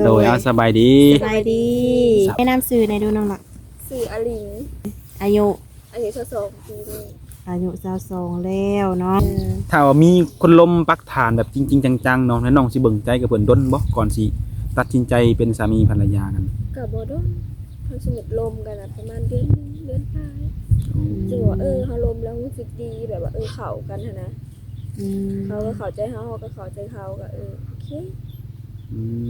ໂດຍ ໂດຍ ເອົາ ສະບາຍດີ ສະບາຍດີ ແນະນຳຊື່ແດ່ດູນ້ອງລະ? ຊື່ອາລິງ ອາຍຸ? ອາຍຸຊາວສອງປີນີ້ ອາຍຸຊາວສອງແລ້ວເນາະ ເອີ ຖ້າວ່າມີຄົນລົມປັກຖານແບບຈິງໆຈັງໆເນາະ ແລ້ວນ້ອງຊິເບິ່ງໃຈກັບເພິ່ນດົນບໍ່ ກ່ອນຊິຕັດສິນໃຈເປັນສາມີພັນລະຍາກັນ? ກໍບໍ່ດົນ ຄັນສົມມຸດລົມກັນນະ ປະມານເດືອນໜຶ່ງ ເດືອນປາຍ ໂອ້ ຈຶ່ງວ່າ ເອີ ເຮົາລົມແລ້ວຮູ້ສຶກດີ ແບບວ່າ ເອີ ເຂົ້າກັນຫັ້ນນະ ອືມ ເຂົາກໍເຂົ້າໃຈເຮົາ ເຮົາກໍເຂົ້າໃຈເຂົາ ກໍ ເອີ ໂອເຄ ອືມ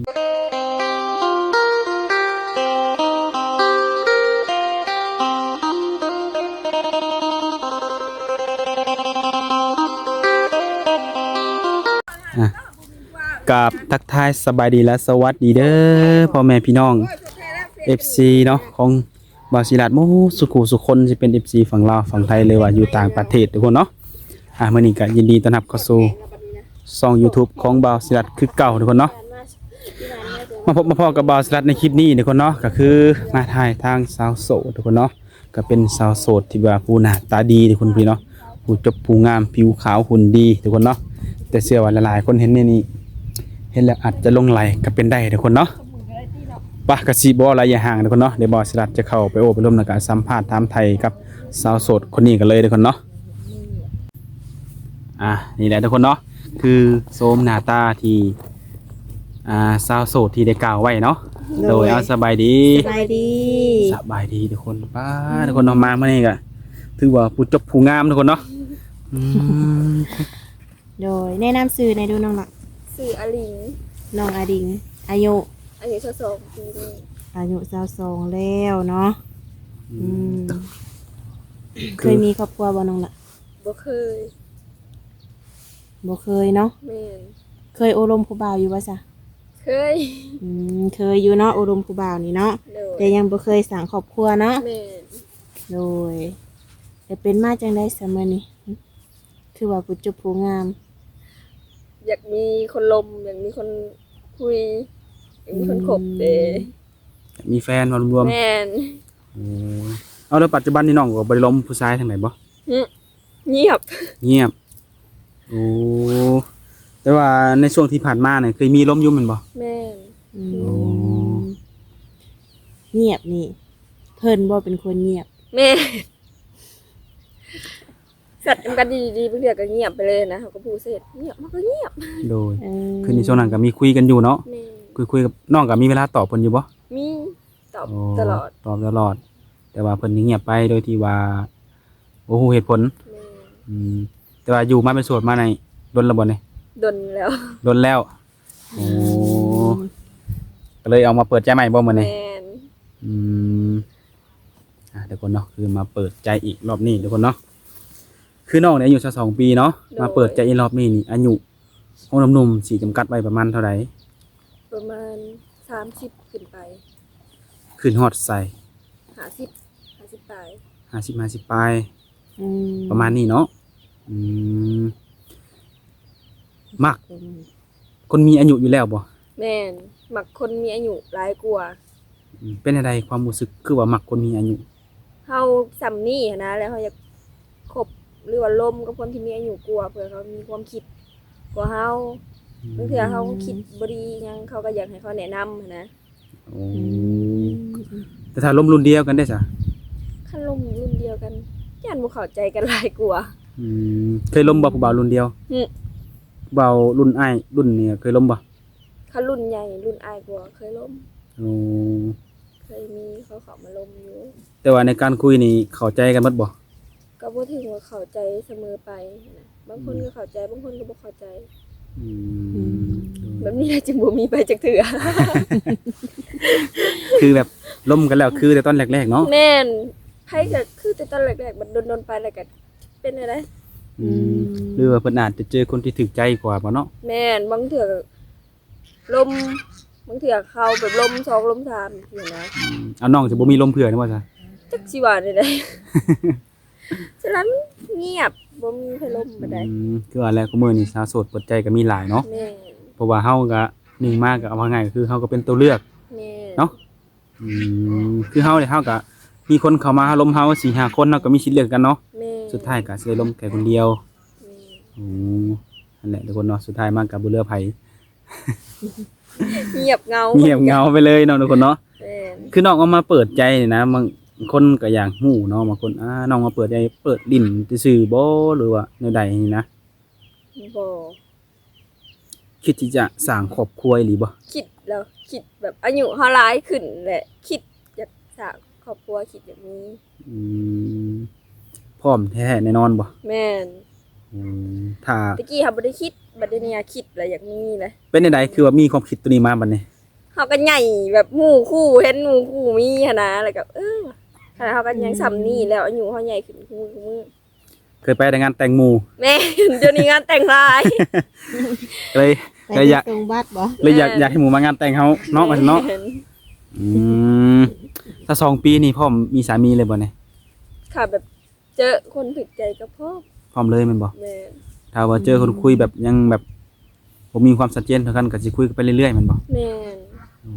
ອ່ະ ກາບທັກທາຍສະບາຍດີ ແລະ ສະຫວັດດີເດີ ພໍ່ແມ່ພີ່ນ້ອງ ເອັຟຊີ ເນາະ ຂອງ ບ່າວສີລັດ ໝົດສູ່ຜູ້ສູ່ຄົນ ຊິເປັນ ເອັຟຊີ ຝັ່ງລາວ ຝັ່ງໄທ ຫຼືວ່າຢູ່ຕ່າງປະເທດທຸກຄົນເນາະ ອ່າ ມື້ນີ້ກໍຍິນດີຕ້ອນຮັບເຂົ້າສູ່ຊ່ອງ YouTube ຂອງບ່າວສີລັດຄືເກົ່າທຸກຄົນເນາະ ມາພົບມາພໍ້ກັບບ່າວສີລັດໃນຄລິບນີ້ທຸກຄົນເນາະ ກໍຄືມາຖ່າຍທາງສາວໂສດທຸກຄົນເນາະ ກໍເປັນສາວໂສດທີ່ວ່າຜູ້ໜ້າຕາດີທຸກຄົນພີ່ເນາະ ຜູ້ຈົບຜູ້ງາມ ຜິວຂາວຫຸ່ນດີທຸກຄົນເນາະ ແຕ່ເຊື່ອວ່າຫຼາຍໆຄົນເຫັນໃນນີ້ ເຫັນແລ້ວອາດຈະຫຼົງໄຫຼກໍເປັນໄດ້ທຸກຄົນເນາະ ປະ ກະຊິບໍ່ຫຼາຍຢ່າຫ່າງທຸກຄົນເນາະ ດຽວບ່າວສີລັດຈະເຂົ້າໄປໂອ້ໄປລົມ ແລ້ວກະສຳພາດຖາມໄຖ່ກັບສາວໂສດຄົນນີ້ກັນເລີຍທຸກຄົນເນາະ ອ່າ ນີ້ແຫຼະທຸກຄົນເນາະ ຄືໂສມໜ້າຕາທີ່ ອ່າ ສາວໂສດທີ່ໄດ້ກ່າວໄວ້ເນາະ ໂດຍ ໂດຍ ເອົາ ສະບາຍດີ ສະບາຍດີ ສະບາຍດີທຸກຄົນ ປ້າ ອືມ ທຸກຄົນເນາະ ມາມື້ນີ້ກະຖືວ່າຜູ້ຈົບຜູ້ງາມທຸກຄົນເນາະ ອືມ ໂດຍ ແນະນຳຊື່ແດ່ດູນ້ອງລະ? ຊື່ອາລິງ ນ້ອງອາລິງ ອາຍຸ? ອາຍຸຊາວສອງປີນີ້ ອາຍຸຊາວສອງແລ້ວເນາະ ອືມ ອືມ ເຄີຍມີຄອບຄົວບໍ່ນ້ອງລະ? ບໍ່ເຄີຍ ບໍ່ເຄີຍເນາະ ແມ່ນ ເຄີຍໂອ້ລົມຜູ້ບ່າວຢູ່ບໍ່ຊະ? ເຄີຍ ອືມ ເຄີຍຢູ່ເນາະ ໂອ້ລົມຜູ້ບ່າວນີ້ເນາະ ໂດຍ ແຕ່ຍັງບໍ່ເຄີຍສ້າງຄອບຄົວເນາະ ແມ່ນ ໂດຍ ແລ້ວເປັນມາຈັ່ງໃດຊະມື້ນີ້? ຄືວ່າຜູ້ຈົບຜູ້ງາມ ຢາກມີຄົນລົມ ຢາກມີຄົນຄຸຍ ຢາກມີຄົນຄົບເດ້ ອືມ ຢາກມີແຟນເວົ້າລວມໆ ແມ່ນ ໂອ້ ເອົາ ແລ້ວປັດຈຸບັນນີ້ນ້ອງກໍບໍ່ໄດ້ລົມຜູ້ຊາຍທາງໃດບໍ່? ຫຶ ງຽບ ງຽບ ໂອ້ ແຕ່ວ່າໃນຊ່ວງທີ່ຜ່ານມານີ້ເຄີຍມີລົມຢູ່ແມ່ນບໍ່? ແມ່ນ ອືມ ໂອ້ ງຽບນີ້ ເພິ່ນບໍ່ເປັນຄົນງຽບ? ແມ່ນ ແຊັດນຳກັນດີໆ ບາງເທື່ອກໍງຽບໄປເລີຍນະ ເຮົາກໍຜູ້ເສັດ ງຽບ ມັນກໍງຽບ ໂດຍ ເອີ ຄືໃນຊ່ວງນັ້ນກໍມີຄຸຍກັນຢູ່ເນາະ ແມ່ນ ຄຸຍໆກັບນ້ອງກໍມີເວລາຕອບເພິ່ນຢູ່ບໍ່? ມີ ຕອບ ໂອ້ ຕະຫຼອດ ຕອບຕະຫຼອດ ແຕ່ວ່າເພິ່ນນີ້ງຽບໄປໂດຍທີ່ວ່າບໍ່ຮູ້ເຫດຜົນ ແມ່ນ ອືມ ແຕ່ວ່າຢູ່ມາເປັນໂສດມານີ້ດົນແລ້ວບໍ່ນີ້? ດົນແລ້ວ ດົນແລ້ວ ອືມ ໂອ້ ກໍເລີຍອອກມາເປີດໃຈໃໝ່ບໍ່ມື້ນີ້? ແມ່ນ ອືມ ອ່າ ທຸກຄົນເນາະ ຄືມາເປີດໃຈອີກລອບນີ້ທຸກຄົນເນາະ ຄືນ້ອງນີ້ອາຍຸຊາວສອງປີເນາະ ໂດຍ ມາເປີດໃຈອີກລອບນີ້ນີ້ ອາຍຸຂອງໜຸ່ມໆຊິຈຳກັດໄວ້ປະມານເທົ່າໃດ? ປະມານສາມສິບຂຶ້ນໄປ ຂຶ້ນຮອດໃສ? ຫ້າສິບ ຫ້າສິບປາຍ ຫ້າສິບ ຫ້າສິບປາຍ ອືມ ປະມານນີ້ເນາະ ອືມ ມັກ ຄົນມີອາຍຸຢູ່ແລ້ວບໍ່? ແມ່ນ ມັກຄົນມີອາຍຸຫຼາຍກວ່າ ອືມ ເປັນແນວໃດຄວາມຮູ້ສຶກ ຄືວ່າມັກຄົນມີອາຍຸ? ເຮົາສ່ຳນີ້ຫັ້ນນະ ແລ້ວເຮົາຢາກຄົບ ຫຼືວ່າລົມກັບຄົນທີ່ມີອາຍຸກວ່າ ເພື່ອເຂົາມີຄວາມຄິດກວ່າເຮົາ ອືມ ບາງເທື່ອເຮົາຄິດບໍ່ດີຫຍັງ ເຂົາກໍຢາກໃຫ້ເຂົາແນະນຳຫັ້ນນະ ໂອ້ ອືມ ແຕ່ຖ້າລົມລຸ້ນດຽວກັນເດ້ຊະ? ຄັນລົມລຸ້ນດຽວກັນ ຢ້ານບໍ່ເຂົ້າໃຈກັນຫຼາຍກວ່າ ອືມ ເຄີຍລົມບໍ່ຜູ້ບ່າວລຸ້ນດຽວ? ຫຶ ຜູ້ບ່າວລຸ້ນອ້າຍລຸ້ນນີ້ເຄີຍລົມບໍ່? ຄັນລຸ້ນໃຫຍ່ລຸ້ນອ້າຍກວ່າເຄີຍລົມ ໂອ້ ເຄີຍມີເຂົາເຂົ້າມາລົມຢູ່ ແຕ່ວ່າໃນການຄຸຍນີ້ເຂົ້າໃຈກັນໝົດບໍ່? ກໍບໍ່ເຖິງວ່າເຂົ້າໃຈສະເໝີໄປຫັ້ນນະ ບາງຄົນ ອືມ ກໍເຂົ້າໃຈ ບາງຄົນກໍບໍ່ເຂົ້າໃຈ ອືມ ອືມ ແບບນີ້ແຫຼະຈຶ່ງບໍ່ມີໄປຈັກເທື່ອ ຄືແບບລົມກັນແລ້ວຄືແຕ່ຕອນແລກໆເນາະ ແມ່ນ ໃຜກໍຄືແຕ່ຕອນແລກໆ ບັດດົນໆໄປແລ້ວກໍເປັນແນວໃດ ອືມ ອືມ ຫຼືວ່າເພິ່ນອາດຈະເຈີຄົນທີ່ຖືກໃຈກວ່າບໍ່ເນາະ ແມ່ນ ບາງເທື່ອ ລົມ ບາງເທື່ອເຂົາແບບລົມສອງລົມສາມຊີ້ນະ ອືມ ເອົາ ນ້ອງຈະບໍ່ມີລົມເທື່ອນີ້ບໍ່ຊະ? ຈັກຊິວ່າແນວໃດ ສະນັ້ນງຽບ ບໍ່ມີໃຜລົມປານໃດ ອືມ ຄືວ່າແຫຼະ ຄູ່ມື້ນີ້ສາວໂສດເປີດໃຈກໍມີຫຼາຍເນາະ ແມ່ນ ເພາະວ່າເຮົາກໍ ໜຶ່ງມາກໍເອົາວ່າງ່າຍກໍຄືເຮົາກໍເປັນຕົວເລືອກ ແມ່ນ ເນາະ ອືມ ຄືເຮົາເດ ເຮົາກໍມີຄົນເຂົ້າມາລົມເຮົາສີ່ຫ້າຄົນ ເຮົາກໍມີສິດເລືອກກັນເນາະ ແມ່ນ ສຸດທ້າຍກໍຊິໄດ້ລົມແຕ່ຄົນດຽວ ແມ່ນ ໂອ້ ຫັ້ນແຫຼະທຸກຄົນເນາະ ສຸດທ້າຍມາກໍບໍ່ເຫຼືອໃຜ เงียบเหงา เงียบเหงาไปเลยเนาะทุกคนเนาะ แม่น คือน้องออกมาเปิดใจนี่นะ บางคนก็อยากฮู้เนาะ บางคน อ่า น้องมาเปิดใจ เปิดลิ้นซื่อๆบ่ หรือว่าแนวใดนี่นะ บ่ คิดที่จะสร้างครอบครัวอีหลีบ่ คิดแล้ว คิดแบบอายุเฮาหลายขึ้นแหละ คิดอยากสร้างครอบครัว คิดอยากมี อืม พร้อมแท้ๆแน่นอนบ่ แม่น อืม ถ้า ตะกี้เฮาบ่ได้คิด บัดเดี๋ยวนี้คิดแล้วอยากมีแหละ เป็นจั่งใด คือว่ามีความคิดตัวนี้มาบัดนี้ เฮาก็ใหญ่แบบหมู่คู่ เห็นหมู่คู่มีหั้นนะ แล้วก็ เออ ขนาดเฮาก็ยังส่ำนี้แล้ว อายุเฮาใหญ่ขึ้นคู่มื้อ เคยไปแต่งานแต่งหมู่ แม่น เดี๋ยวนี้งานแต่งหลาย เลย แต่ง เลยอยาก ส่งบัตรบ่ เลยอยาก แม่น อยากให้หมู่มางานแต่งเฮาเนาะ ว่าซั่นเนาะ แม่น อืม ถ้าสองปีนี่พร้อมมีสามีเลยบ่เนี่ย ค่ะ แบบเจอคนถูกใจก็พร้อม พร้อมเลยแม่นบ่ แม่น ถ้าว่าเจอคนคุยแบบยังแบบบ่มีความชัดเจนเท่ากัน ก็สิคุยกันไปเรื่อยๆแม่นบ่ แม่น โอ้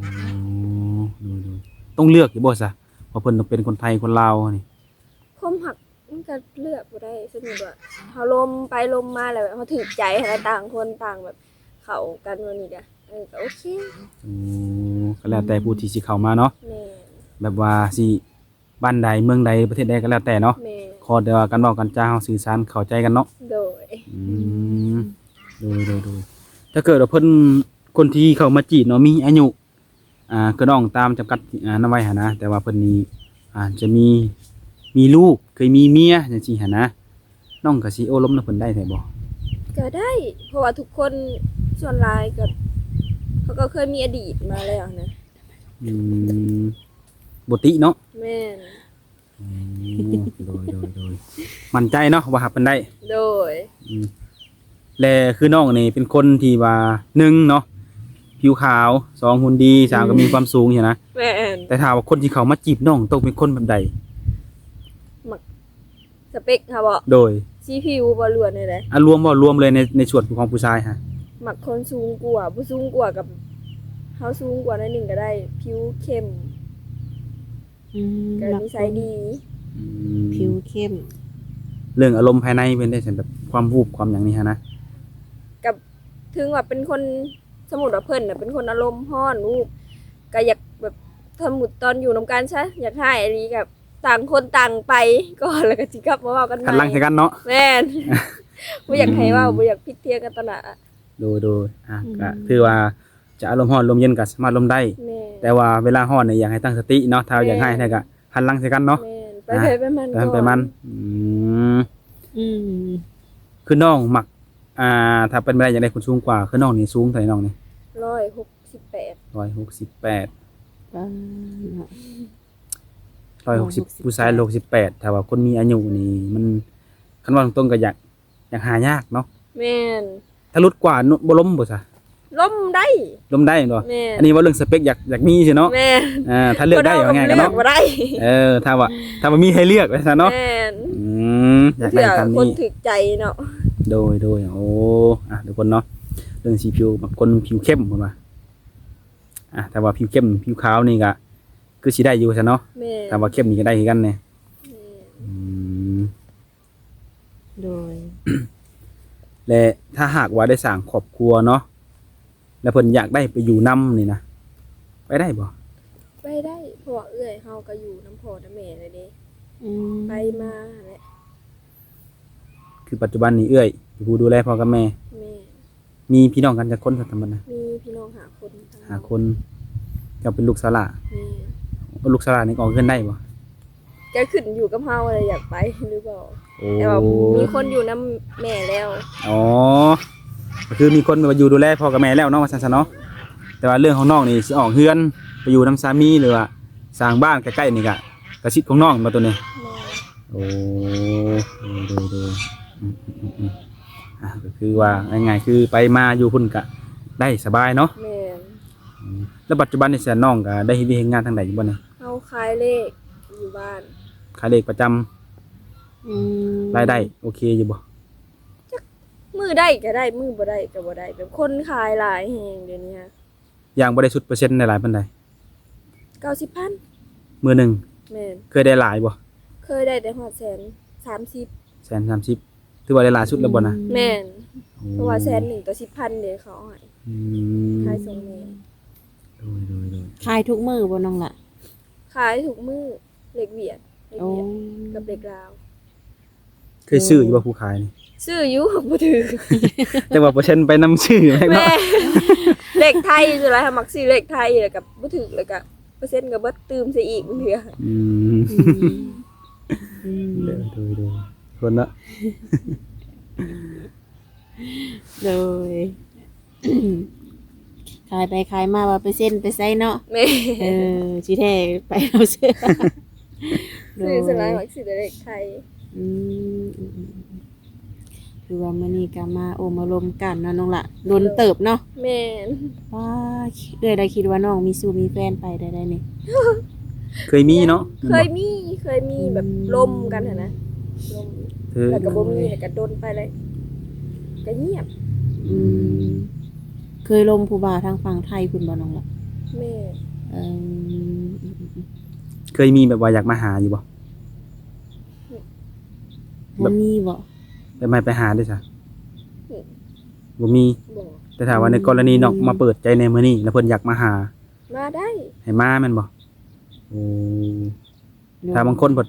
โดยๆ ต้องเลือกอยู่บ่ซะ ว่าเพิ่นต้องเป็นคนไทยคนลาวนี่ ความฮักมันก็เลือกบ่ได้ สมมุติว่าเฮาลมไปลมมาแล้วแบบเฮาถูกใจหั้นนะ ต่างคนต่างแบบเข้ากัน แบบนี้ก็ เออ ก็โอเค โอ้ ก็แล้วแต่ผู้ที่สิเข้ามาเนาะ แม่น แบบว่าสิบ้านใดเมืองใดประเทศใดก็แล้วแต่เนาะ แม่น ขอแต่ว่าการเว้าการจาเฮาสื่อสารเข้าใจกันเนาะ โดย อืม โดยๆๆ ถ้าเกิดว่าเพิ่น คนที่เข้ามาจีบเนาะ มีอายุ อ่า คือน้องตามจำกัด อ่า นำไว้หั้นนะ แต่ว่าเพิ่นนี่ อาจจะมี มีลูก เคยมีเมียจั่งซี้หั้นนะ น้องก็สิโอ้ลมนำเพิ่นได้แท้บ่ ก็ได้ เพราะว่าทุกคนส่วนหลายก็ เขาก็เคยมีอดีตมาแล้วนะ อืม บ่ติเนาะ แม่น อืม โดยๆๆ มั่นใจเนาะว่าฮับเพิ่นได้ โดย อืม และคือน้องนี่เป็นคนที่ว่า หนึ่งเนาะ ผิวขาว สอง หุ่นดี สาม อืม ก็มีความสูงหั้นนะ แม่น แต่ถ้าว่าคนที่เข้ามาจีบน้องต้องเป็นคนแบบใด มัก สเปกเฮาบ่ โดย สีผิวบ่ หรือว่าแนวใด อ่ะ รวมบ่ รวมเลยใน ในส่วนของผู้ชายฮะ มักคนสูงกว่า บ่สูงกว่าก็ เฮาสูงกว่าหน่อยหนึ่งก็ได้ ผิวเข้ม อืม ก็นิสัยดี อืม ผิวเข้ม เรื่องอารมณ์ภายในเป็นได้ซั่น แบบความวูบความหยังนี่หั้นนะ ก็ถึงว่าเป็นคน สมมุติว่าเพิ่นน่ะเป็นคนอารมณ์ร้อน วูบ ก็อยากแบบ สมมุติตอนอยู่นำกันซะ อยากร้ายอีหลีก็ต่างคนต่างไปก่อน แล้วก็สิกลับมาเว้ากันใหม่ หันหลังใส่กันเนาะ แม่น บ่อยากให้เว้า อืม บ่อยากผิดเถียงกันต่อหน้า โดยๆ อ่ะ อืม ก็ถือว่า จะอารมณ์ร้อนลมเย็นก็สามารถลมได้ แม่น แต่ว่าเวลาร้อนนี่อยากให้ตั้งสติเนาะ ถ้า แม่น อยากร้ายแท้ก็หันหลังใส่กันเนาะ แม่น ไป อ่า ไผไปมัน ไปไผไปมัน ก่อน อืม อืม คือน้องมัก อ่า ถ้าเป็นไปได้อยากได้คนสูงกว่า คือน้องนี่สูงเท่าใดน้องนี่ ร้อยหกสิบแปด ร้อยหกสิบแปด อ่า เนาะ ร้อยหกสิบ ร้อยหกสิบแปด ผู้ชายร้อยหกสิบแปด ถ้าว่าคนมีอายุนี่มัน คันว่าตรงๆก็อยาก อยากหายากเนาะ แม่น ถ้าหลุดกว่าบ่ลมบ่ซะ ลมได้ ลมได้แม่นบ่ แม่น อันนี้เว้าเรื่องสเปกอยาก อยากมีซื่อเนาะ แม่น อ่า ถ้าเลือกได้ ว่าง่ายๆกันเนาะ เลือกบ่ได้ เออ ถ้าว่า ถ้าว่ามีให้เลือกว่าซั่นเนาะ แม่น อืม อยากได้ตามนี้ คนถูกใจเนาะ โดย โดย โอ้ อ่ะ ทุกคนเนาะ เรื่องสีผิว บางคนผิวเข้มเพิ่นว่า อ่ะ ถ้าว่าผิวเข้ม ผิวขาวนี่ก็คือสิได้อยู่ซั่นเนาะ แม่น ถ้าว่าเข้มนี่ก็ได้คือกันแหน่ แม่น อืม โดย และถ้าหากว่าได้สร้างครอบครัวเนาะ แล้วเพิ่นอยากได้ไปอยู่นำนี่นะ ไปได้บ่ ไปได้ เพราะว่าเอื้อยเฮาก็อยู่นำพ่อนำแม่แล้วเด้ อืม ไปมาหั้นแหละ คือปัจจุบันนี่เอื้อยเป็นผู้ดูแลพ่อกับแม่ แม่น มีพี่น้องกันจักคนครับทั้งหมดนะ มีพี่น้องห้าคน ห้าคน เจ้าเป็นลูกสาวหล้า แม่น ลูกสาวหล้านี่ออกเฮือนได้บ่ ก็ขึ้นอยู่กับเฮาเลยอยากไปหรือบ่ โอ้ แต่ว่ามีคนอยู่นำแม่แล้ว อ๋อ ก็คือมีคนมาอยู่ดูแลพ่อกับแม่แล้วเนาะ ว่าซั่นซะเนาะ แต่ว่าเรื่องของน้องนี่สิออกเฮือนไปอยู่นำสามี หรือว่าสร้างบ้านใกล้ๆนี่ก็ ก็สิทธิ์ของน้องบ่ตัวนี้ แม่น โอ้ โดยๆๆ อืมๆๆ อ่ะ ก็คือว่าง่ายๆ คือไปมาอยู่พุ้นก็ได้สบายเนาะ แม่น อืม แล้วปัจจุบันนี่ซะน้องก็ได้เฮ็ดเวียกเฮ็ดงานทางใดอยู่บ่นี่ เฮาขายเลขอยู่บ้าน ขายเลขประจำ อืม รายได้โอเคอยู่บ่ จักมื้อได้ก็ได้ มื้อบ่ได้ก็บ่ได้ แบบคนขายหลายแฮงเดี๋ยวนี้ฮะ อย่างบ่ได้สุดเปอร์เซ็นต์ได้หลายปานใด เก้าสิบพัน มื้อหนึ่ง แม่น เคยได้หลายบ่ เคยได้แต่ฮอดแสนสามสิบ แสนสามสิบ ถือว่าได้หลายสุดแล้วบ่นะ แม่น โอ้ เพราะว่าแสนหนึ่งต่อสิบพันเด้เขาให้ อืม ขายส่งแม่ ໂດຍ ໂດຍ ໂດຍ ຂາຍທຸກມື້ບໍ່ນ້ອງລະ? ຂາຍທຸກມື້ ເລກຫວຽດ ເລກຫວຽດ ໂອ້ ກັບເລກລາວ. ເຄີຍຊື້ຢູ່ບໍ່ ຜູ້ຂາຍນີ້? ຊື້ຢູ່ ບໍ່ຖືກ ແຕ່ວ່າເປີເຊັນໄປນຳຊື້ແມ່ນບໍ່? ແມ່ນ ເລກໄທສ່ວນຫຼາຍ ເຮົາມັກຊື້ເລກໄທ ແລ້ວກໍບໍ່ຖືກ ແລ້ວກໍເປີເຊັນກໍເບິດ ຕື່ມໃສ່ອີກບາງເທື່ອ. ອືມ ອືມ ອືມ ໂດຍ ໂດຍ ໂດຍ ຄົນເນາະ. ໂດຍ ຂາຍໄປຂາຍມາວ່າເປີເຊັນໄປໃສເນາະ. ແມ່ນ ເອີ ຊິແທ້ໄປເອົາເຊື່ອ ໂດຍ ຊື້ສ່ວນຫຼາຍມັກຊື້ແຕ່ເລກໄທ. ອືມ ອືມ ອືມ ອືມ ຖືວ່າມື້ນີ້ກໍມາໂອ້ມາລົມກັນເນາະນ້ອງລະ ດົນເຕີບເນາະ. ແມ່ນ ວ້າ ເອື້ອຍລະຄິດວ່ານ້ອງມີຊູ້ມີແຟນໄປໄດ້ໆນີ້? ເຄີຍມີເນາະ ເຄີຍມີ ເຄີຍມີແບບ ອືມ ລົມກັນຫັ້ນນະ ລົມ ເອີ ແລ້ວກໍບໍ່ມີ ແລ້ວກໍດົນໄປເລີຍ ກໍງຽບ. ອືມ ເຄີຍລົມຜູ້ບ່າວທາງຝັ່ງໄທພຸ້ນບໍ່ນ້ອງລະ? ແມ່ນ ເອີ ເຄີຍມີແບບວ່າຢາກມາຫາຢູ່ບໍ່? ອືມ ບໍ່ມີບໍ່? ແບບໃຫ້ໄປຫາເດ້ຊະ? ອືມ ບໍ່ມີ ບໍ່. ແຕ່ຖ້າວ່າໃນກໍລະນີນ້ອງ ອືມ ມາເປີດໃຈໃນມື້ນີ້ ແລ້ວເພິ່ນຢາກມາຫາ ມາໄດ້ ໃຫ້ມາແມ່ນບໍ່? ໂອ້ ໂດຍ ຖ້າບາງຄົນເພິ່ນ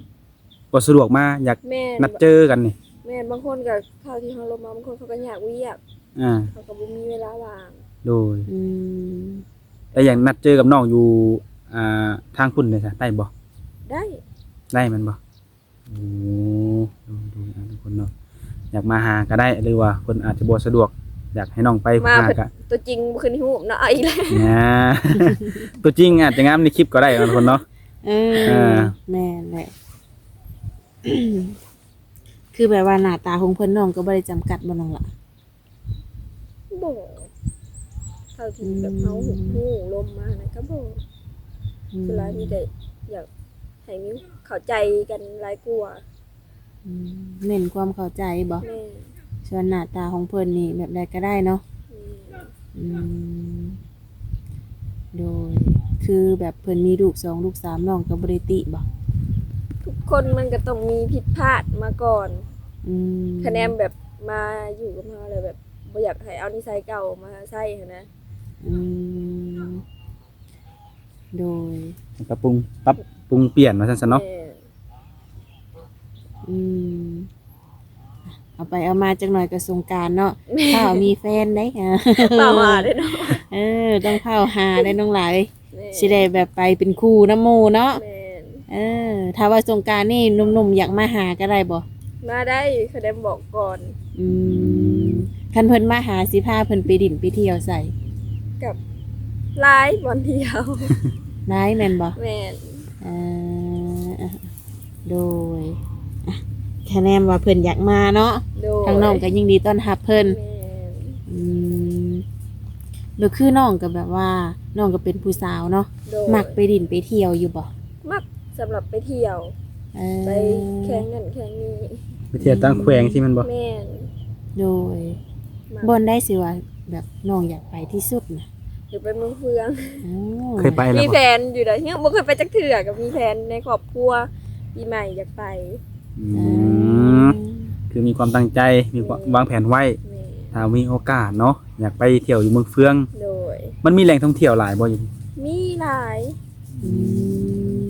ບໍ່ສະດວກມາ ຢາກ ແມ່ນ ນັດເຈີກັນນີ້ ແມ່ນ ບາງຄົນກໍ ເທົ່າທີ່ເຮົາລົມມາ ບາງຄົນເຂົາກໍຍາກວຽກ ອ່າ ເຂົາກໍບໍ່ມີເວລາວ່າງ. ໂດຍ ອືມ ແລ້ວຢາກນັດເຈີກັບນ້ອງຢູ່ ອ່າ ທາງພຸ້ນເດ້ຊະ ໄດ້ບໍ່? ໄດ້ ໄດ້ແມ່ນບໍ່? ໂອ້ ໂດຍໆ ອ່າ ທຸກຄົນເນາະ ຢາກມາຫາກໍໄດ້ ຫຼືວ່າເພິ່ນອາດຈະບໍ່ສະດວກ ຢາກໃຫ້ນ້ອງໄປ ມາຫາ ກໍຕົວຈິງບໍ່ຂຶ້ນຮູບເນາະ ເອົາອີກແລ້ວ ຕົວຈິງອາດຈະງາມໃນຄລິບກໍໄດ້ ທຸກຄົນເນາະ. ເອີ ເອີ ແມ່ນແຫຼະ ຄືແບບວ່າໜ້າຕາຂອງເພິ່ນ ນ້ອງກໍບໍ່ໄດ້ຈຳກັດບໍ່ນ້ອງລະ? ບໍ່ ເທົ່າທີ່ແບບ ອືມ ເຮົາຮູ້ລົມມານະ ກໍບໍ່ ອືມ ສ່ວນຫຼາຍມີແຕ່ຢາກໃຫ້ມີເຂົ້າໃຈກັນຫຼາຍກວ່າ. ອືມ ເນັ້ນຄວາມເຂົ້າໃຈບໍ່? ແມ່ນ ສ່ວນໜ້າຕາຂອງເພິ່ນນີ້ແບບໃດກໍໄດ້ເນາະ. ແມ່ນ ອືມ ໂດຍ ຄືແບບເພິ່ນມີລູກສອງລູກສາມ ນ້ອງກໍບໍ່ໄດ້ຕິບໍ່? ທຸກຄົນມັນກໍຕ້ອງມີຜິດພາດມາກ່ອນ. ອືມ ຄະແນນແບບມາຢູ່ກັບເຮົາແລ້ວແບບບໍ່ຢາກໃຫ້ເອົານິໄສເກົ່າມາໃຊ້ຫັ້ນນະ. ອືມ ໂດຍ ປັບປຸງ ປັບປຸງປ່ຽນວ່າຊັ້ນຊະເນາະ. ແມ່ນ ອືມ ເອົາໄປເອົາມາຈັກໜ່ອຍກໍສົງການເນາະ. ແມ່ນ ຟ້າວມີແຟນໄດ໋ ເອີ ຟ້າວຫາເດ້ເນາະ. ເອີ ຕ້ອງຟ້າວຫາໄດ໋ນ້ອງຫຼາຍ. ແມ່ນ ຊິໄດ້ແບບໄປເປັນຄູ່ນຳໝູ່ເນາະ. ແມ່ນ ເອີ ຖ້າວ່າສົງການນີ້ໜຸ່ມໆຢາກມາຫາກໍໄດ້ບໍ່? ມາໄດ້ ຄະແນນບອກກ່ອນ. ອືມ ຄັນເພິ່ນມາຫາ ຊິພາເພິ່ນໄປດິນໄປທ່ຽວໃສ? ກັບຫຼາຍບ່ອນທ່ຽວ. ຫຼາຍແມ່ນບໍ່? ແມ່ນ ເອີ ໂດຍ ອ່ະ ຄະແນນວ່າເພິ່ນຢາກມາເນາະ. ໂດຍ ທາງນ້ອງກໍຍິນດີຕ້ອນຮັບເພິ່ນ. ແມ່ນ ອືມ ແລ້ວຄືນ້ອງກໍແບບວ່າ ນ້ອງກໍເປັນຜູ້ສາວເນາະ. ໂດຍ ມັກໄປດິນໄປທ່ຽວຢູ່ບໍ່? ມັກ ສຳລັບໄປທ່ຽວ ເອີ ໄປແຂວງນັ້ນແຂວງນີ້ ໄປທ່ຽວຕ່າງແຂວງຊີ້ແມ່ນບໍ່? ແມ່ນ ໂດຍ ມັກ ບ່ອນໃດຊິວ່າແບບນ້ອງຢາກໄປທີ່ສຸດນະ? ຢາກໄປເມືອງເຟືອງ. ໂອ້ ເຄີຍໄປແລ້ວບໍ່? ມີແຜນຢູ່ໃດ໋ ຍັງບໍ່ເຄີຍໄປຈັກເທື່ອ ກໍມີແຜນໃນຄອບຄົວ ປີໃໝ່ຢາກໄປ. ອືມ ເອີ ຄືມີຄວາມຕັ້ງໃຈ ມີຄວາມ ແມ່ນ ວາງແຜນໄວ້. ແມ່ນ ຖ້າມີໂອກາດເນາະ ຢາກໄປທ່ຽວຢູ່ເມືອງເຟືອງ. ໂດຍ ມັນມີແຫຼ່ງທ່ອງທ່ຽວຫຼາຍບໍ່ຢູ່? ມີຫຼາຍ. ອື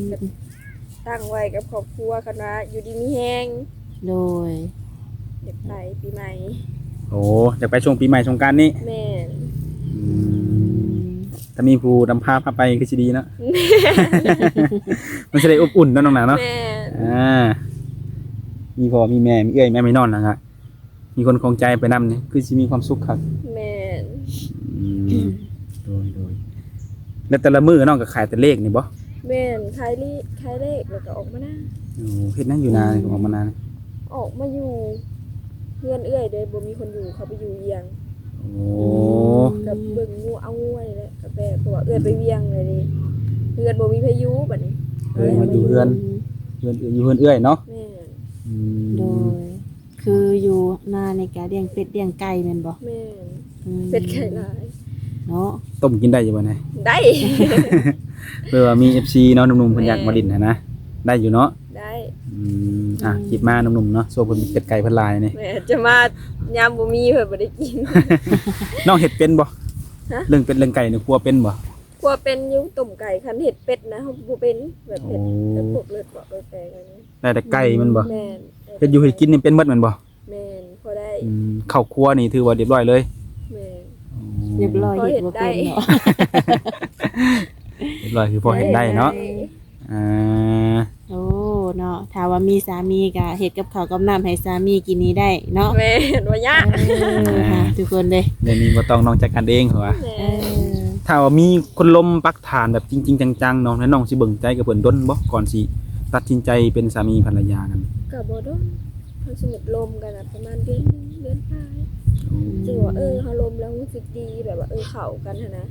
ມ ຕັ້ງໄວ້ກັບຄອບຄົວ ຄັນວ່າຢູ່ດີມີແຮງ. ໂດຍ ຢາກໄປປີໃໝ່. ໂອ້ ຢາກໄປຊ່ວງປີໃໝ່ສົງການນີ້. ແມ່ນ ອືມ ອືມ ຖ້າມີຜູ້ນຳພາ ພາໄປຄືຊິດີເນາະ. ແມ່ນ ມັນຊິໄດ້ອົບອຸ່ນເນາະນ້ອງໜາເນາະ. ແມ່ນ ອ່າ ມີພໍ່ມີແມ່ ມີເອື້ອຍ ແມ່ ມີນ້ອງນະ ມີຄົນຂອງໃຈໄປນຳນີ້ ຄືຊິມີຄວາມສຸກຄັກ. ແມ່ນ ອືມ ໂດຍ ໂດຍ ແລ້ວແຕ່ລະມື້ນ້ອງກໍຂາຍແຕ່ເລກນີ້ບໍ່? ແມ່ນ ຂາຍລີ້ ຂາຍເລກ ແລ້ວກໍອອກມານາ. ໂອ້ ເຮັດຫຍັງຢູ່ນາ? ອອກມານານີ້ ອອກມາຢູ່ເຮືອນເອື້ອຍເດ້ ບໍ່ມີຄົນຢູ່ ເຂົາໄປຢູ່ວຽງ. ໂອ້ ອືມ ກໍເບິ່ງງົວ ເອົາງົວນີ້ແຫຼະ ກໍແປ ເພາະວ່າເອື້ອຍໄປວຽງແລ້ວເດ້ ເຮືອນບໍ່ມີໃຜຢູ່ບັດນີ້. ເອີ ມາຢູ່ເຮືອນ ເຮືອນ ຢູ່ເຮືອນເອື້ອຍເນາະ. ແມ່ນ ອືມ ໂດຍ ຄືຢູ່ນານີ້ກະລ້ຽງເປັດລ້ຽງໄກ່ແມ່ນບໍ່? ແມ່ນ ອືມ ເປັດໄກ່ຫຼາຍເນາະ. ຕົ້ມກິນໄດ້ຢູ່ບໍ່ນະ? ໄດ້ ເພື່ອວ່າມີເອັຟຊີເນາະ ໜຸ່ມໆເພິ່ນຢາກມາຫຼິ້ນຫັ້ນນະ. ແມ່ນ ໄດ້ຢູ່ເນາະ? ໄດ້ ອືມ ອ່ະ ອືມ ຄິດມາໜຸ່ມໆເນາະ ຊ່ວງເພິ່ນເປັດໄກ່ເພິ່ນຫຼາຍນີ້. ແມ່ນ ຈະມາຍາມບໍ່ມີເພິ່ນບໍ່ໄດ້ກິນ. ນ້ອງເຮັດເປັນບໍ່? ຮະ? ເລື່ອງເປັດເລື່ອງໄກ່ນີ້ຄົວເປັນບໍ່? ຄົວເປັນຢູ່ ຕົ້ມໄກ່ ຄັນເຮັດເປັດນະ ເຮົາບໍ່ເປັນ ແບບເຮັດ ໂອ້ ແບບພວກເລືອດອອກເລືອດແຕກອັນນີ້ ໄດ້ແຕ່ໄກ່ແມ່ນບໍ່? ແມ່ນ ເຮັດຢູ່ເຮັດກິນນີ້ເປັນເບິດແມ່ນບໍ່? ແມ່ນ ພໍໄດ້ ອືມ ເຂົ້າຄົວນີ້ຖືວ່າຮຽບຮ້ອຍເລີຍ? ແມ່ນ ໂອ້ ຮຽບຮ້ອຍ ພໍເຮັດ ເຮັດບໍ່ເປັນ ໄດ້ ເນາະ ຮຽບຮ້ອຍຄືພໍເຮັດໄດ້ເນາະ ໄດ້ ອ່າ ໂອ້ ເນາະ ຖ້າວ່າມີສາມີກໍເຮັດກັບເຂົ້າກັບນ້ຳໃຫ້ສາມີກິນນີ້ໄດ້ເນາະ ແມ່ນ ບໍ່ຍາກ ເອີ ອ່າ ທຸກຄົນເດ້ ດຽວນີ້ບໍ່ຕ້ອງນອກໃຈກັນເອງ ເພາະວ່າ ແມ່ນ ເອີ ຖ້າວ່າມີຄົນລົມປັກຖານແບບຈິງໆຈັງໆ ນ້ອງ ແລະ ນ້ອງຊິເບິ່ງໃຈກັບເພິ່ນດົນບໍ່ ກ່ອນຊິຕັດສິນໃຈເປັນສາມີພັນລະຍາກັນ? ກໍບໍ່ດົນ ຄັນສົມມຸດລົມກັນນະ ປະມານເດືອນໜຶ່ງ ເດືອນປາຍ ໂອ້ ຈຶ່ງວ່າ ເອີ ເຮົາລົມແລ້ວຮູ້ສຶກດີ ແບບວ່າ ເອີ ເຂົ້າກັນຫັ້ນນະ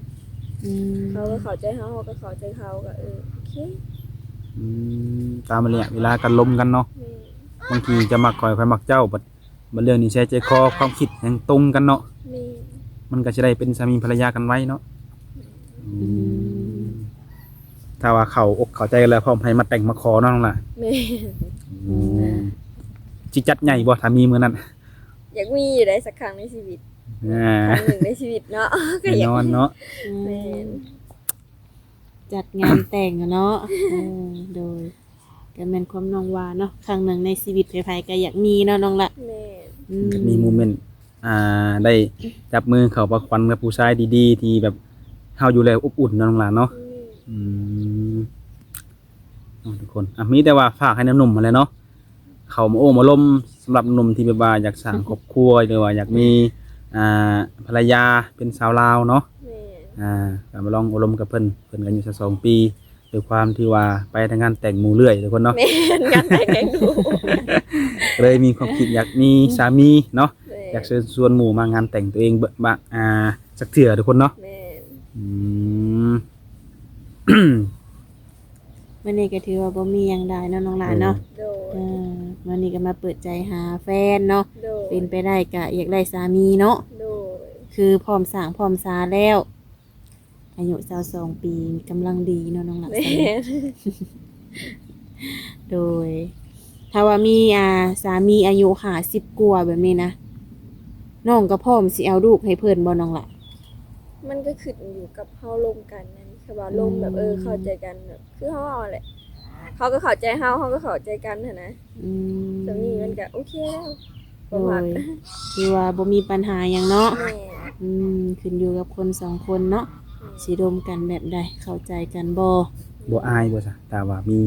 ອືມ ເຂົາກໍເຂົ້າໃຈເຮົາ ເຮົາກໍເຂົ້າໃຈເຂົາ ກໍ ເອີ ໂອເຄ ອືມ ຕາມໄລຍະເວລາການລົມກັນເນາະ ແມ່ນ ບາງທີເຈົ້າມັກຂ້ອຍ ຂ້ອຍມັກເຈົ້າ ບັດ ບັດເລື່ອງນິໄສໃຈຄໍ ຄວາມຄິດຫຍັງຕົງກັນເນາະ ແມ່ນ ມັນກໍຊິໄດ້ເປັນສາມີພັນລະຍາກັນໄວເນາະ ອືມ ອືມ ຖ້າວ່າເຂົ້າອົກເຂົ້າໃຈກັນແລ້ວ ພ້ອມໃຫ້ມາແຕ່ງມາຂໍເນາະ ນ້ອງຫຼ້າ ແມ່ນ ອືມ ຊິຈັດໃຫຍ່ບໍ່ ຖ້າມີມື້ນັ້ນ? ຢາກມີຢູ່ໃດ ສັກຄັ້ງໃນຊີວິດ ອ່າ ຄັ້ງໜຶ່ງໃນຊີວິດເນາະ ແນ່ນອນເນາະ ແມ່ນ ຈັດງານແຕ່ງເນາະ ເອີ ໂດຍ ກໍແມ່ນຄວາມນ້ອງວ່າເນາະ ຄັ້ງໜຶ່ງໃນຊີວິດໃຜໆກໍຢາກມີເນາະ ນ້ອງຫຼ້າ ແມ່ນ ອືມ ຢາກມີໂມເມັນ ອ່າ ໄດ້ຈັບມືເຂົ້າປະຂວັນກັບຜູ້ຊາຍດີໆ ທີ່ແບບເຮົາຢູ່ແລ້ວອົບອຸ່ນເນາະ ນ້ອງຫຼ້າເນາະ ແມ່ນ ອືມ ເນາະ ທຸກຄົນ ອ່ະ ມີແຕ່ວ່າຝາກໃຫ້ໜຸ່ມໆຫັ້ນແຫຼະເນາະ ເຂົ້າມາໂອ້ມາລົມ ສຳລັບໜຸ່ມທີ່ແບບວ່າຢາກສ້າງຄອບຄົວ ຫຼືວ່າຢາກມີ ອ່າ ພັນລະຍາເປັນສາວລາວເນາະ ແມ່ນ ອ່າ ກໍມາລອງໂອ້ລົມກັບເພິ່ນ ເພິ່ນກໍອາຍຸຊາວສອງປີ ດ້ວຍຄວາມທີ່ວ່າໄປແຕ່ງານແຕ່ງໝູ່ເລື້ອຍ ທຸກຄົນເນາະ ແມ່ນ ງານແຕ່ງແຫ່ງດູ ກໍເລີຍມີຄວາມຄິດຢາກມີສາມີເນາະ ແມ່ນ ຢາກເຊີນຊວນໝູ່ມາງານແຕ່ງຕົວເອງເບິ່ງ ບະ ອ່າ ຈັກເທື່ອ ທຸກຄົນເນາະ ແມ່ນ ອືມ ມື້ນີ້ກໍຖືວ່າບໍ່ມີຫຍັງຫຼາຍເນາະ ນ້ອງຫຼ້າເນາະ ໂດຍ ເອີ ມື້ນີ້ກໍມາເປີດໃຈຫາແຟນເນາະ ໂດຍ ເປັນໄປໄດ້ກໍຢາກໄດ້ສາມີເນາະ ໂດຍ ຄືພ້ອມສ້າງພ້ອມສາແລ້ວ ອາຍຸຊາວສອງປີ ກຳລັງດີເນາະ ນ້ອງຫຼ້າ ແມ່ນ ໂດຍ ຖ້າວ່າມີ ອ່າ ສາມີອາຍຸຫ້າສິບກວ່າແບບນີ້ນະ ນ້ອງກໍພ້ອມຊິເອົາລູກໃຫ້ເພິ່ນບໍ່ ນ້ອງຫຼ້າ? ມັນກໍຂຶ້ນຢູ່ກັບເຮົາລົມກັນນັ້ນ ຄືວ່າລົມແບບ ອືມ ເອີ ເຂົ້າໃຈກັນ ແບບຄືເຮົາເວົ້າແຫຼະ ເຂົາກໍເຂົ້າໃຈເຮົາ ເຮົາກໍເຂົ້າໃຈກັນຫັ້ນນະ ອືມ ສ່ຳນີ້ມັນກໍໂອເຄແລ້ວ ໂດຍ ຖືວ່າບໍ່ມີບັນຫາຫຍັງເນາະ ແມ່ນ ອືມ ຂຶ້ນຢູ່ກັບຄົນສອງຄົນເນາະ ແມ່ນ ຊິລົມກັນແບບໃດ ເຂົ້າໃຈກັນບໍ່? ບໍ່ອາຍບໍ່ຊະ ຖ້າວ່າມີ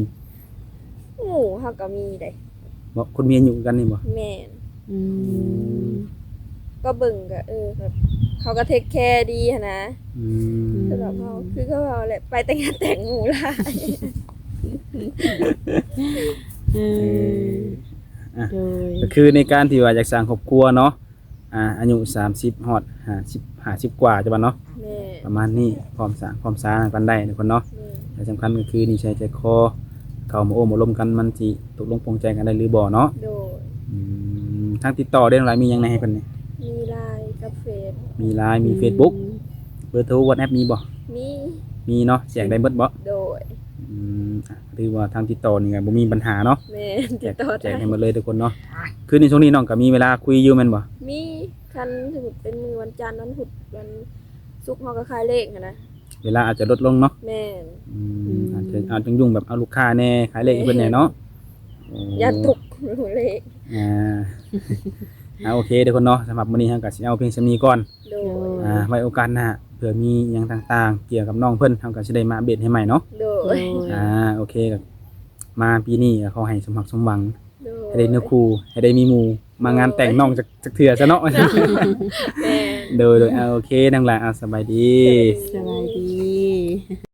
ໝູ່ເຮົາກໍມີເດ້ ບໍ່ ຄົນມີອາຍຸຄືກັນນີ້ບໍ່? ແມ່ນ ອືມ ອືມ ກໍເບິ່ງກໍ ເອີ ແບບເຂົາກໍເທກແຄດີຫັ້ນນະ ອືມ ສຳລັບເຮົາ ຄືເຂົາເວົ້າແຫຼະ ໄປແຕ່ງງານແຕ່ງໝູ່ຫຼາຍ ເອີ ເອີ ອ່ະ ໂດຍ ກໍຄືໃນການທີ່ວ່າຢາກສ້າງຄອບຄົວເນາະ ອ່າ ອາຍຸສາມສິບຮອດຫ້າສິບ ຫ້າສິບກວ່າ ປະມານເນາະ ແມ່ນ ປະມານນີ້ ພ້ອມສ້າງພ້ອມສາກັນໄດ້ທຸກຄົນເນາະ ແມ່ນ ແລະສຳຄັນກໍຄືນິໄສໃຈຄໍ ເຂົ້າມາໂອ້ມາລົມກັນ ມັນຊິຕົກລົງປົງໃຈກັນໄດ້ຫຼືບໍ່ເນາະ ໂດຍ ອືມ ທາງຕິດຕໍ່ເດ້ ນ້ອງຫຼ້າ ມີຫຍັງແດ່ໃຫ້ເພິ່ນນີ້? ມີ LINE ກັບເຟສ ມີ LINE ມີ ອືມ Facebook ເບີໂທ WhatsApp ມີບໍ່? ມີ ມີເນາະ ແຈກໄດ້ເບິດບໍ່? ໂດຍ ອືມ ອ່ະ ຖືວ່າທາງຕິດຕໍ່ນີ້ກໍບໍ່ມີບັນຫາເນາະ ແມ່ນ ຕິດຕໍ່ໄດ້ ແຈກໃຫ້ໝົດເລີຍທຸກຄົນເນາະ ຄືໃນຊ່ວງນີ້ນ້ອງກໍມີເວລາຄຸຍຢູ່ແມ່ນບໍ່? ມີ ຄັນສົມມຸດເປັນມື້ວັນຈັນ ວັນພຸດ ວັນສຸກ ເຮົາກໍຂາຍເລກຫັ້ນນະ ເວລາອາດຈະລົດລົງເນາະ ແມ່ນ ອືມ ອືມ ອາດຈະ ອາດຈະຫຍຸ້ງແບບເອົາລູກຄ້າແດ່ ຂາຍເລກໃຫ້ເພິ່ນແດ່ເນາະ ໂອ້ ຢ້ານຕົກເລກ ອ່າ ອ່າ ໂອເຄທຸກຄົນເນາະ ສຳລັບມື້ນີ້ເຮົາກໍຊິເອົາພຽງສ່ຳນີ້ກ່ອນ ໂດຍ ໂດຍ ອ່າ ໄວ້ໂອກາດໜ້າ ເພື່ອມີຫຍັງຕ່າງໆ ກ່ຽວກັບນ້ອງເພິ່ນ ເຮົາກໍຊິໄດ້ມາອັບເດດໃຫ້ໃໝ່ເນາະ ໂດຍ ໂດຍ ອ່າ ໂອເຄ ກໍມາປີນີ້ກໍຂໍໃຫ້ສົມຫວັງສົມຫວັງ ໂດຍ ໃຫ້ໄດ້ເນື້ອຄູ່ ໃຫ້ໄດ້ມີໝູ່ມາງານແຕ່ງ ໂດຍ ນ້ອງຈັກ ຈັກເທື່ອຊະເນາະ ແມ່ນ ໂດຍ ໂດຍ ອ່າ ໂອເຄ ນ້ອງຫຼ້າ ອ່າ ສະບາຍດີ ສະບາຍດີ ສະບາຍດີ